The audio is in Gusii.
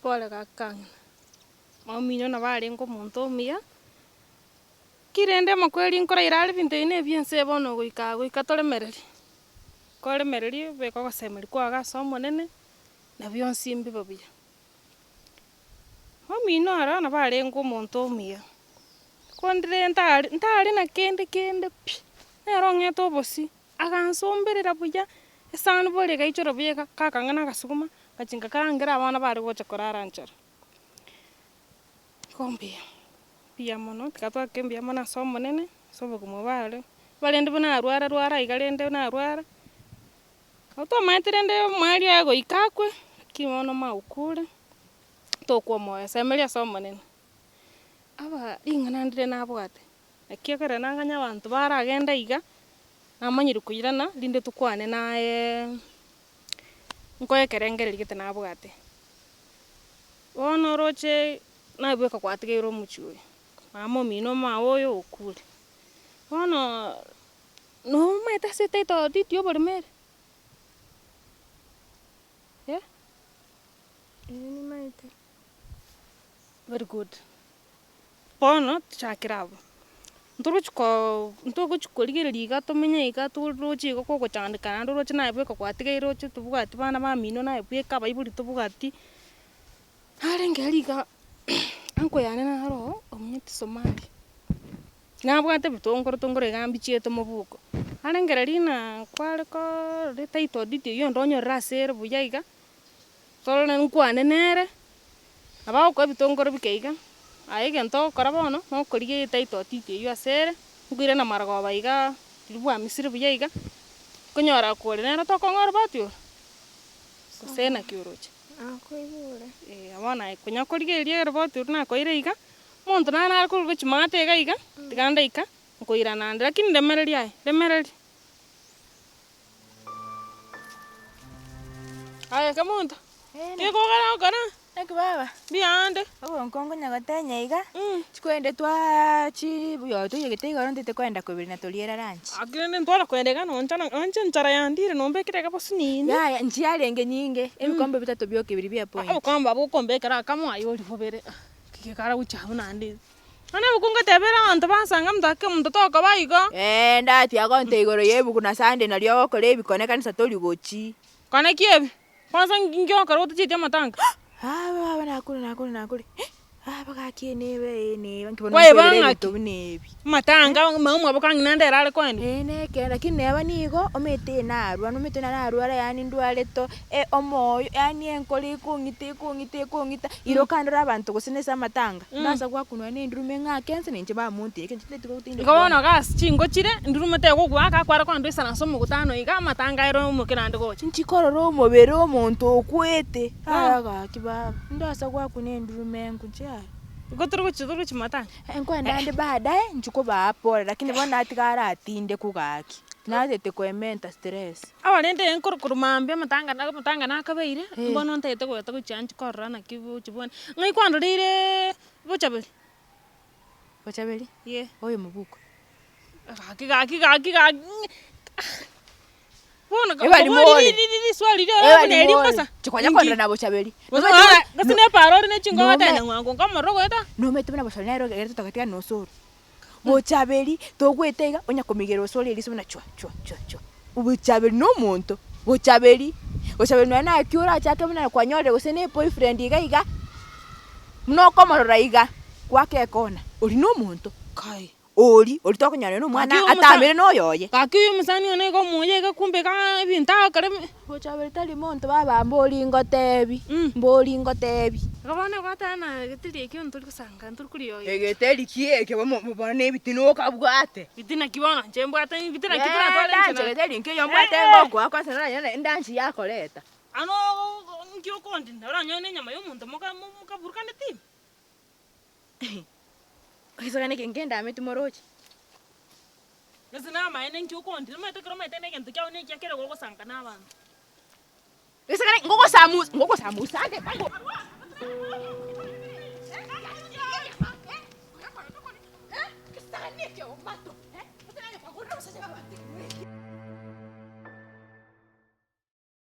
Pole gaki kang'ina, mama omino nabo arenge omonto omuya, ki rende amakweri nkoraira are ebinto ebi na ebi ense eye bono goika goika toremererie, koremereria obeke ogosemeria kwago ase omonene, na bionsi mbibe buya. Omino oro nabo arenge omonto omuya, kondire ntare ntare na kende kende pi, nere ong'ete obosie, agansomberera buya, esani bori egaichora buya iga, kakang'ana agasuguma, ngachia ngakarangera abana bare gocha korara nchara. Igo mbuya, mbuya mono, tiga twake mbuya mono ase omonene, ase obogima obo are, barende buna arwara rwara iga rende narwara. Nabo twamaete rende omweri oye goika akwe, lakini bono maukure, tokwa omoyo, semeria ase omonene. Aba ring'ana ndire nabwate, naki ekero nanganya abanto baragende iga, namanyire koirana rinde tokwane nayeee nkoe ekerengererio gete nabwate. Bono oroche nabweka kwatigaire omochie oyo, mama omino omao oyo okure, bono. Nomaete ase etaito titi oboremo ere? Eh? Ee nimaete. Very good. Bono tochakere abwo, ntorochi koo ntogochi korigereria iga tomenye iga toroche igo kogochandeka naende oroche naye bweka kwatigaire oche tobwati bana bamino naye bweka abaibori tobwati, narenge aria iga uncle yane naro oo omenyete Somali. Nabwate ebitongoro tongoro iga mbichiete mobuko, arengereria ng'a kware koorora etitle deed eywo onde onyorere ase ere buya iga, torore nkwane nere, nabo agokoa ebitongoro bike iga, aye egento ogokora bono, nokorigia etitle deed eywo ase ere, nkoirana marogoba igaa, riria bwamisire buya iga, okonyora kore nere tokong'a oroboti oro, gose naki oroche. Nakoigure. Eeh bono aye konya korigereria oroboti oria nakoeire iga. Omonto nare nare korwa chimate iga iga, tiga ndaika, nkoirana ande, lakini remereria aye, remereria. Aye kemonto, kegokora gokora, Naki baba, mbuya ande. oboronge nkonya gotenya iga, chikwende twaa chibuya toiyegete igoro ntete koenda koberi na toriera lunch. Aki rende ntware koenda iga noncha nonche enchara yandire nombekere iga bosinini. Yaya nchiarenge nyinge, ebikombe bitato bioka biri bia point. Obokombe abwo okombekera akamo aye oria bobere. Gekara gochia abwo naende. Nonya ebuku ngotebera abanto basanga omonto ake omonto tokoba igo. Eeh ndatiga gonte igoro ya ebuku na Sunday nario ogokora ebikone ekanisa tori gochii. Kone ki ebi? Kwanza nki ogokora otachieti amatanga? Aba baba nakure nakure nakure eh aba gaki ene ebe ene ebe nki bono Kwaiba nkwebera ng'aki? ebinto buna ebi. Amatanga mama omwabo kang'ina nde ere are koenda. Ee nekero lakini neba nigo omanyete narwa nomanyete narwara yaani ndware to omoyo yaani enkoro ekong'ita ekong'ita ekong'ita ira okandora abanto gose nase amatanga, ndasa goakwa nonya na endurume ng'ake nse na inche bamontirie ekero inche ntagete gotindekwa Igo bono gasi chingo chire, ndurume tegogoaka akware kogenda oisaranse omogutano iga amatanga aye oimoke naende gocha. Nchikorora omobere omonto okwete, aya gaki baba, ndasa goakwa na endurume nkuche aya. Igo tori gochi tori gochi matanga. Nkoenda ande baadaye inche kobaa pole lakini bono natiga aratindekwa gaki, natete koementa stress. Aba rende nkoro korwa mambia amatanga na amatanga nakabeire, mbono ntagete goeta gochia nchie korora naki bochia bwane. Ng'ai kwandoreireee bochaberi? Bochaberi? Ye. Oyo mobuko. Gaki gaki gaki gaki bono Ebari more. riswali riria buna Ebari erio more. bosa. Chikonya kondora na bochaberi. Gose nore gose na epaara ore ne chinko ogoteba nyang'wango nkomorero ogoeta. Nomanyete buna bochaberi nere egere totagetiga na osoro. Bochaberi togoeta iga onya komigera osoro eriso buna chwa chwa chwa chwa. Bochaberi na omonto, bochaberi, bochaberi nonya naki orachake buna kwanyorire gose na eboyfriend iga iga, buna okomorora iga, goaka ekona, oria na omonto. Kai. Oria, oria tokonyora nonya na omwana Gaki omosa- atamere na oyoye. Gaki oyo omosani one iga omoyo iga kumbe igaa ebinto agokora ebi. Bochaberi tari monto baba mbori ngotebi, mbori ngotebi. Igo bono ogoteba ng'a getiri ekio ntori gosanga ntori korioyia. Egeteri ki eke bomo bono na ebitina okabwate. Bitina ki bono inche mbwate bitina ki toratware Ndanche inche na. geteri nkeiyo mbwate ngokoa kwanza noranyore endanchi yakoreta. Ano nki okondina oranyore na enyama ya omonto moka mokaburukaneti ime. Egesagane eke nkendameti moroche. Gose namaene nki okondina omanyete ekero omanyete na egento kiao nekia kere gogosanga na abanto. Egesagane ngogosamusa ngogosamusa ande.